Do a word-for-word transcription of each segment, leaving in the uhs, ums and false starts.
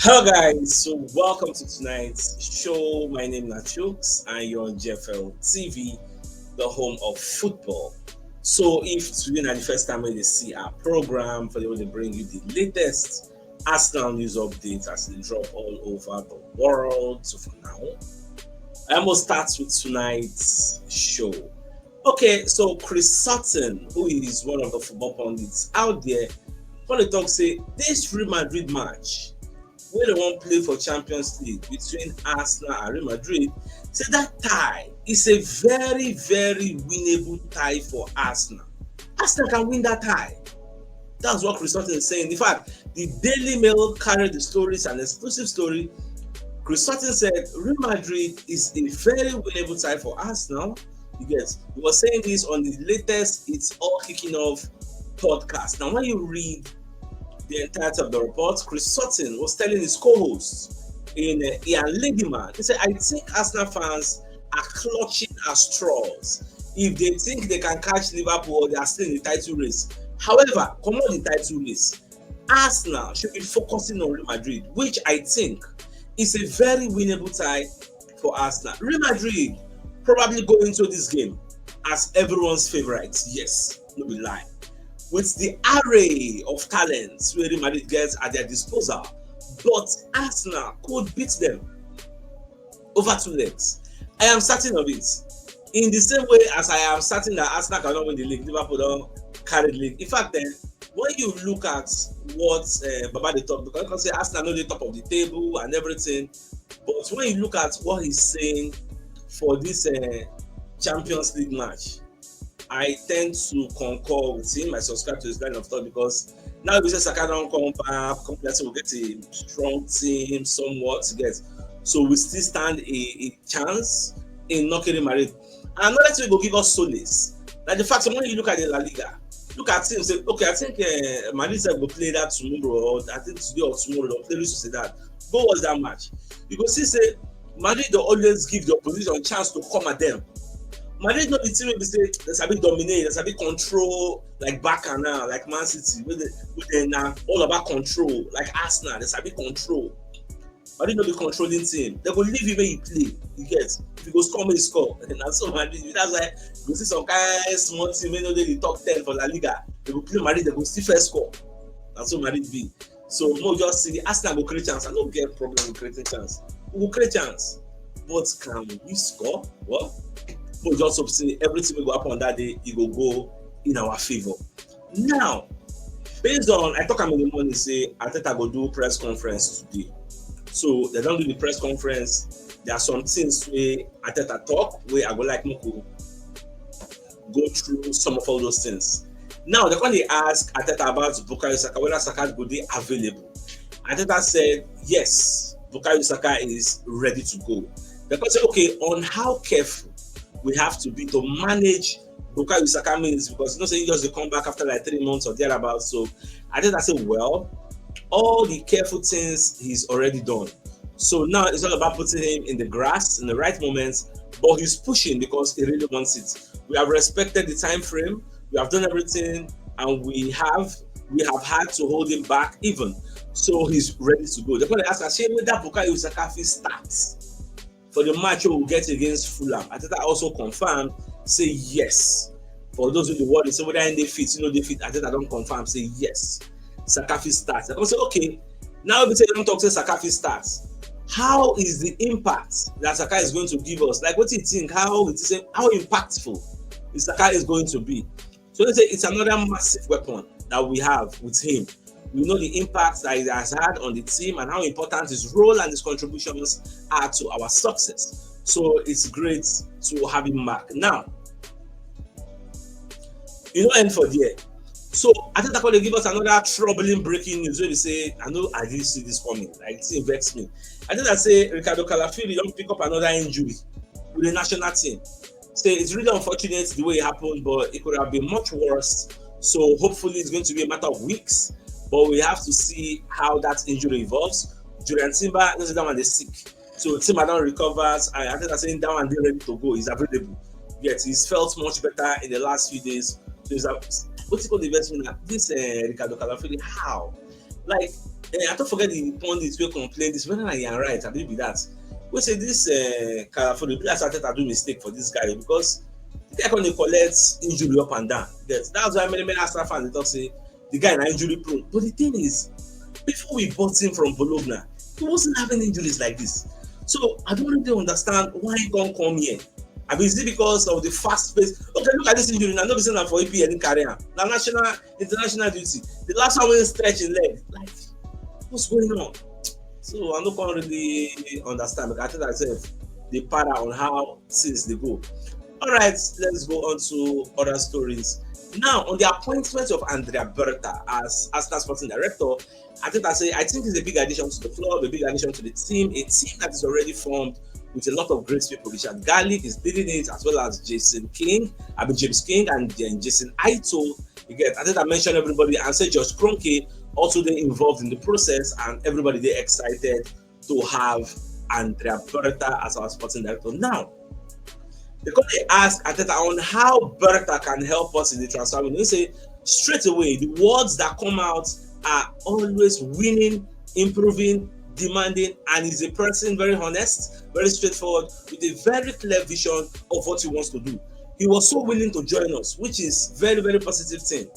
Hello, guys. So, welcome to tonight's show. My name is Nachooks, and you're on G F L T V, the home of football. So, if today na the first time wey you dey see our program, for the way they bring you the latest Arsenal news updates as they drop all over the world. So, for now, I must start with tonight's show. Okay, so Chris Sutton, who is one of the football pundits out there, come dey talk say this Real Madrid match wey dem wan play for Champions League between Arsenal and Real Madrid, say that tie is a very, very winnable tie for Arsenal. Arsenal can win that tie. That's what Chris Sutton is saying. In fact, the Daily Mail carried the story, it's an exclusive story. Chris Sutton said Real Madrid is a very winnable tie for Arsenal. You get, he was saying this on the latest It's All Kicking Off podcast. Now, when you read the entirety of the report, Chris Sutton was telling his co-host in uh, Ian Lindemann, he said, "I think Arsenal fans are clutching at straws if they think they can catch Liverpool or they are still in the title race. However, come on the title race, Arsenal should be focusing on Real Madrid, which I think is a very winnable tie for Arsenal." Real Madrid probably go into this game as everyone's favourites. Yes, no be lie. With the array of talents wey Real Madrid get at their disposal, but Arsenal could beat them over two legs. I am certain of it. In the same way as I am certain that Arsenal cannot win the league, Liverpool don carry the league. In fact, then when you look at what uh, Baba dey talk, because you say Arsenal no dey top of the table and everything, but when you look at what he's saying for this uh, Champions League match, I tend to concur with him. I subscribe to his line of thought because now we say Saka don come back, come back, so we get a strong team, somewhat, you get. So we still stand a, a chance in knocking Real Madrid. And another thing wey go give us solace, like the fact that when you look at the La Liga, look at teams say, okay, I think uh, Madrid sef go play that tomorrow, or I think today or tomorrow they'll play Real Sociedad. Go watch that match. You go see say Madrid dey always give the opposition chance to come at them. Madrid no be team wey be say dem sabi dominate, dem sabi control like Barca now, like Man City, wey dey wey dey na all about control, like Arsenal, dem sabi control. Madrid no be controlling team. Dem go leave you make you play. You get, if you go score, make you score. Na so Madrid be. That's why you go see some kind small team wey no dey the top ten for La Liga. Dem go play Madrid, dem go still first score. Na so Madrid be. So make we just see, Arsenal go create chance. I no get problem with creating chance. We go create chance. But can we score? Well, make we just hope say everything wey go happen on that day, e go go in our favour. Now, based on, I talk am in the morning say Arteta go do press conference today. So dem don do the press conference. There are some things wey Arteta talk wey I go like make we go through some of all those things. Now, dem come dey ask Arteta about Bukayo Saka, whether Saka go dey available. Arteta said, yes, Bukayo Saka is ready to go. Dem come say, okay, on how careful we have to be to manage Bukayo Saka minutes, because you know say he just dey come back after like three months or thereabouts. So Arteta say, well, all the careful things he's already done. So now it's all about putting him in the grass in the right moment, but he's pushing because he really wants it. We have respected the time frame, we have done everything, and we have we have had to hold him back even. So he's ready to go. Dem come dey ask am say whether Bukayo Saka fit start for the match wey we get against Fulham. Arteta also confirm say yes. For those wey dey worry say whether he dey fit, he no dey fit, Arteta don confirm say yes, Saka fit start. Dem come say, okay, now we say dem talk say Saka fit start. How is the impact that Saka is going to give us? Like, what do you think? How it is, how impactful is Saka is going to be? So dem say it's another massive weapon that we have with him. We know the impact that he has had on the team and how important his role and his contributions are to our success. So it's great to have him back. Now, e no end for there. So Arteta come dey give us another troubling breaking news wey be say I no, I didn't see this coming. Like, the thing vex me. Arteta say Ricardo Calafiori don pick up another injury with the national team. Say it's really unfortunate the way it happened, but it could have been much worse. So hopefully it's going to be a matter of weeks, but we have to see how that injury evolves. Jurrien Timber, no say that one dey sick. So Timber don recovers. I, I think I say that one dey ready to go. He's available. Yet he's felt much better in the last few days. So he's a, what's it called, the best winner? This uh, Ricardo Calafiori, how? Like, Eh, I don't forget the pundits wey complain this, whether na Ian Wright, I believe be that. We say this uh, Kalafuori, be like Arteta do mistake for this guy because the guy come dey collect injury up and down. Yes, that's why many many Arsenal fans dey talk say the guy na injury prone. But the thing is, before we bought him from Bologna, he wasn't having injuries like this. So I don't really understand why he can't come here. I mean, is it because of the fast pace? Okay, look at this injury now. No be say na for E P L he carry am. Na national, international duty. The last one wey stretch him leg, like, what's going on? So I no come really understand. Like, I tell myself the para on how things dey go. All right, let's go on to other stories. Now, on the appointment of Andrea Berta as Arsenal sporting director, I think I say I think it's a big addition to the club, a big addition to the team, a team that is already formed with a lot of great people. Richard Garlick is leading it, as well as Jason King, I mean James King, and then Jason Ito. You get, I think I mentioned everybody and said Josh Kroenke also they involved in the process, and everybody they excited to have Andrea Berta as our sporting director. Now, they come dey ask Arteta on how Berta can help us in the transfer window. He say straight away, the words that come out are always winning, improving, demanding, and he's a person very honest, very straightforward, with a very clear vision of what he wants to do. He was so willing to join us, which is very, very positive thing,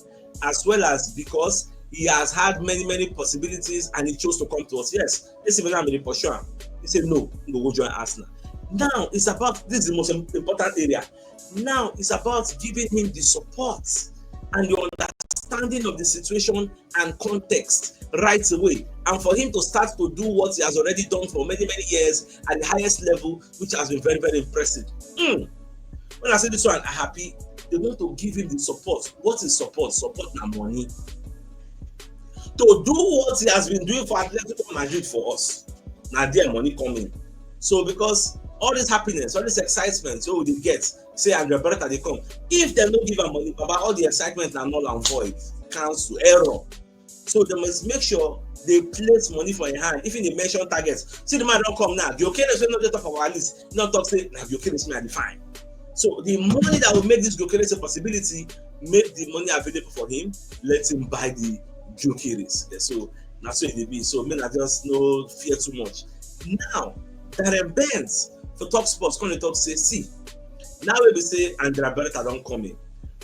as well as because he has had many, many possibilities and he chose to come to us. Yes, this is when I'm in the pursue am. He said, "No, we go join Arsenal." Now, it's about, this is the most im- important area. Now, it's about giving him the support and the understanding of the situation and context right away, and for him to start to do what he has already done for many, many years at the highest level, which has been very, very impressive. Hmm. When I say this one, I'm happy. They want to give him the support. What is support? Support na money. To do what he has been doing for Atletico Madrid for us, na there money come in. So because all this happiness, all this excitement, so we dey get, say Andrea Berta dey come. If dem no give am money, baba, all the excitement na null and void, cancel, error. So they must make sure they place money for im hand. If he dey mention targets, see the man don come now. The Gyökeres wey no dey top of our list, no talk say na Gyökeres me I dey find. So the money that will make this Gyökeres a possibility, make the money available for him, let him buy the Gyökeres. Yeah, so na so e dey be. So make I just no fear too much. Now, Darren Bent for Top Sports come dey talk say, see, now we be say Andrea Berta don come in,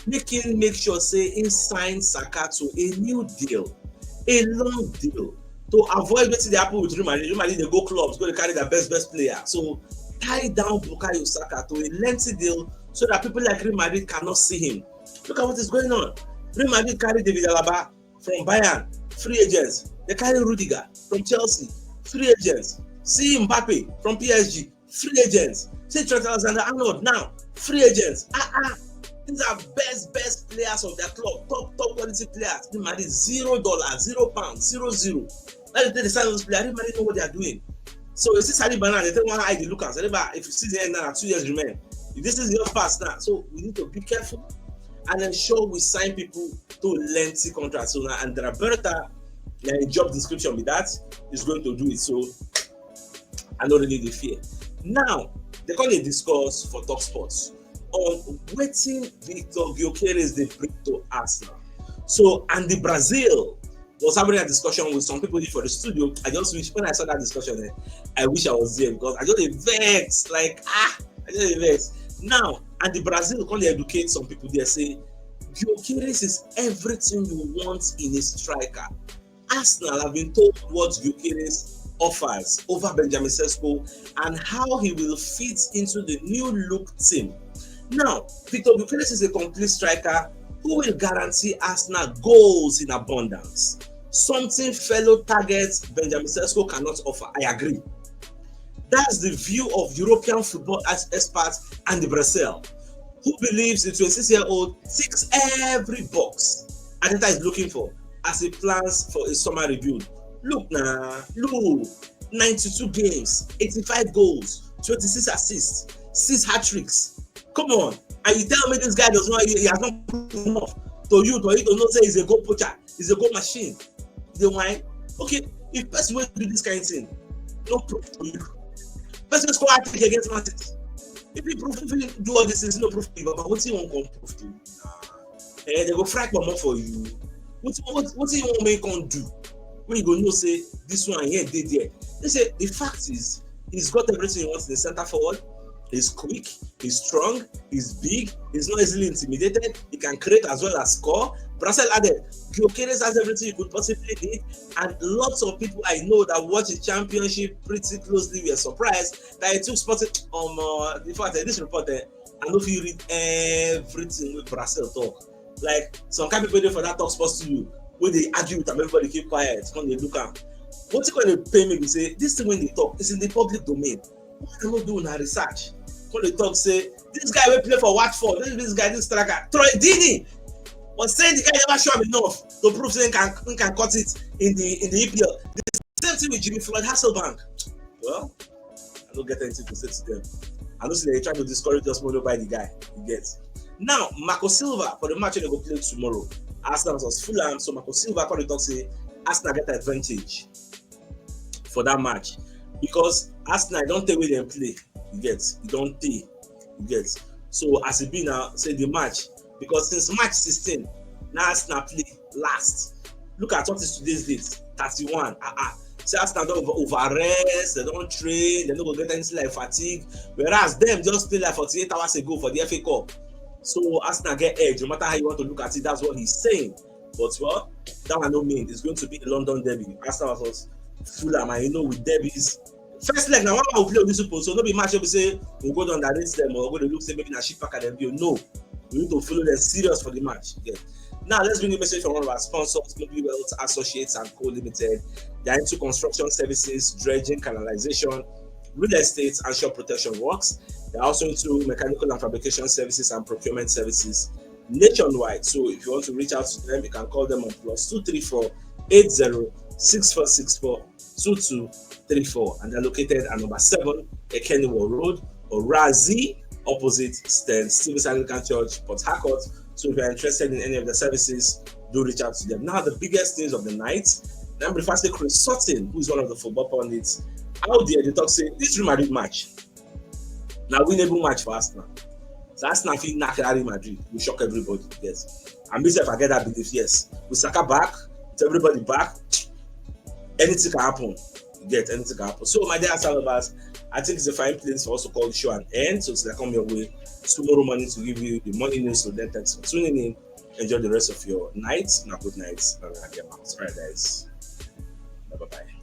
make him make sure say he sign Saka to a new deal, a long deal, to avoid wetin dey happen with Real Madrid. Real Madrid dey go clubs, go dey carry their best best player. So tie down Bukayo Saka to a lengthy deal so that people like Real Madrid cannot see him. Look at what is going on. Real Madrid carry David Alaba from Bayern, free agents. They carry Rudiger from Chelsea, free agents. See Mbappe from P S G, free agents. See Trent Alexander-Arnold now, free agents. Ah ah, these are best best players of their club, top top quality players. Real Madrid, zero dollars, zero pounds, zero zero. That is the sign of those players. Real Madrid know what they are doing. So you see Saliba now, they take one eye, they look at Saliba. If you see the end now, two years remain. If this is your pass now, so we need to be careful and ensure we sign people to lengthy contracts. So now Andrea Berta, na im job description be that, is going to do it. So I no really dey fear. Now, they come dey discuss for Top Sports on wetin Victor Gyökeres dey bring to Arsenal. So, and the Brazil was having a discussion with some people for the studio. I just wish when I saw that discussion, eh, I wish I was there because I just dey vex. Like, ah, I just dey vex. Now, and the Brazil come dey educate some people there, say Gyökeres is everything you want in a striker. Arsenal have been told what Gyökeres offers over Benjamin Sesko and how he will fit into the new look team. Now, Victor Gyökeres is a complete striker who will guarantee Arsenal goals in abundance, something fellow target Benjamin Sesko cannot offer. I agree. That's the view of European football as- experts and the Brazil, who believes the twenty-six-year-old ticks every box Arteta is looking for as he plans for a summer rebuild. Look now, look, ninety-two games, eighty-five goals, twenty-six assists, six hat tricks. Come on, and you tell me this guy does not, he has not put enough to you, to you to know say he's a goal poacher, he's a goal machine. They why? Okay, if person will do this kind of thing, no proof to you. Person score hat trick against Man City. If he proof, if he do all these things, no proof to you. But what you want come proof to you? Eh, they go fry more for you. What what what you want make come do? wey you go know say this one here dey there. They say the fact is, he's got everything he wants in the center forward. He's quick, he's strong, he's big, he's not easily intimidated, he can create as well as score. Brasel added, Gyökeres has everything you could possibly need, and lots of people I know that watch the championship pretty closely were surprised that it took Sporting. Um, uh, in fact, eh, this report, eh, I no fit read everything wey Brasel talk. Like, some kind people dey for that talk sports studio wey dey argue with am, everybody keep quiet, come dey look am. Wetin come dey pain me be say this thing wey dey talk is in the public domain. Why dem no do una research? Come dey talk say this guy wey play for Watford, this, this guy, this striker, Troy Deeney, was saying the guy never show am enough to prove say he can, he can cut it in the, in the E P L. The same thing with Jimmy Floyd Hasselbaink. Well, I no get anything to say to them. I know say they try to discourage us more by the guy. You get. Now, Marco Silva for the match wey dem go play tomorrow. Arsenal versus Fulham. So Marco Silva come dey talk say Arsenal get advantage for that match because Arsenal don tey wey dem play. You get. E don tey. You get. So as e be now, say the match, because since March sixteen, na Arsenal play last. Look at what is today's date, thirty-one. Ah, ah. Say Arsenal don over, over rest, dem don train, dem no go get anything like fatigue. Whereas dem just play like forty-eight hours ago for the F A Cup. So Arsenal get edge, no matter how you want to look at it, that's what he's saying. But, well, that one no mean. It's going to be a London derby. Arsenal versus Fulham, and you know with derbies, first leg na one man go play with these people, so no be match wey be say we go dey underrate them or go dey look say maybe na shit packer dem be. No, we need to follow them serious for the match. Yeah. Now let's bring a message from one of our sponsors, Mobi Wealth Associates and Co Limited. They are into construction services, dredging, canalization, real estate, and shore protection works. They're also into mechanical and fabrication services and procurement services nationwide. So if you want to reach out to them, you can call them on plus two three four eight zero six four six four two two three four, and they're located at number seven Ekeniwo Road, Orazi, opposite St. Stephen's Anglican Church, Port Harcourt. So if you're interested in any of the services, do reach out to them. Now, the biggest news of the night, Nambri Fase Chris Sutton, who is one of the football pundits out there, they talk say this Real Madrid match, now winnable match for Arsenal. So Arsenal fit knock Real Madrid, we shock everybody. Yes, and myself, I get that belief. Yes, with Saka back, with everybody back, anything can happen. You get, anything can happen. So my dear Arsenal lovers, I think it's a fine place for us to call the show an end. So it's like come your way tomorrow morning to give you the morning news. So then thanks for tuning in. Enjoy the rest of your night. Now good night. All right, guys. Bye bye.